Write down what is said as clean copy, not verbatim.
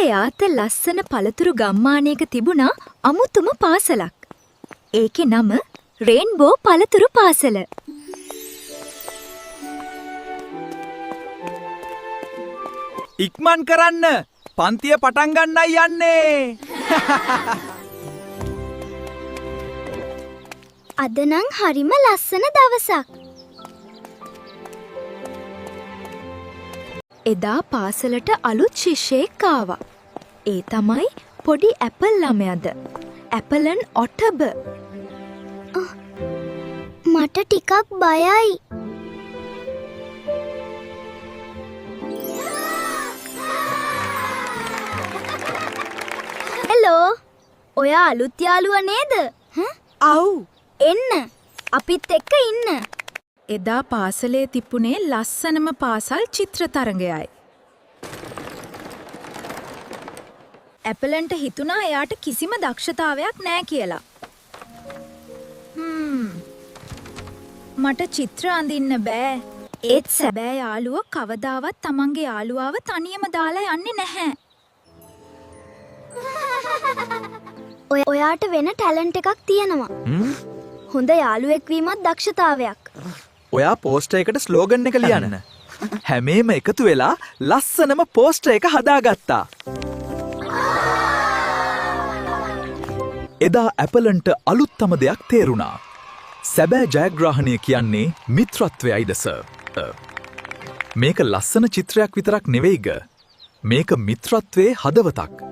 යාත ලස්සන පළතුරු ගම්මානයක තිබුණා අමුතුම පාසලක්. ඒකේ නම රේන්බෝ පළතුරු පාසල. ඉක්මන් කරන්න, පන්තිය පටන් ගන්නයි යන්නේ. අද නම් හරිම ලස්සන දවසක්. එදා පාසලට අලුත් ශිෂ්‍යයෙක් ආවා. ඒ තමයි පොඩි ඇපල් ළමයාද. ඇපලන් ඔටබ. මට ටිකක් බයයි. හෙලෝ. ඔයා අලුත් යාළුවා නේද? හ්ම්? ඔව්. එන්න. අපිත් එක්ක ඉන්න. එදා පාසලේ තිබුණේ ලස්සනම පාසල් චිත්‍ර තරඟයයි. ඇපලන්ට හිතුණා එයාට කිසිම දක්ෂතාවයක් නෑ කියලා. හ්ම්. මට චිත්‍ර අඳින්න බෑ. ඒත් සැබෑ යාළුවෝ කවදාවත් තමන්ගේ යාළුවාව තනියම දාලා යන්නේ නැහැ. ඔයාට වෙන ටැලන්ට් එකක් තියෙනවා. හොඳ යාළුවෙක් වීමත් දක්ෂතාවයක්. ඔයා පෝස්ටර් එකට ස්ලෝගන් එක ලියන්න. හැමේම එකතු වෙලා ලස්සනම පෝස්ටර් එක හදාගත්තා. එදා ඇපලන්ට අලුත්තම දෙයක් තේරුණා. සැබෑ ජයග්‍රහණය කියන්නේ මිත්‍රත්වයයිද සර්. මේක ලස්සන චිත්‍රයක් විතරක් නෙවෙයිග. මේක මිත්‍රත්වයේ හදවතක්.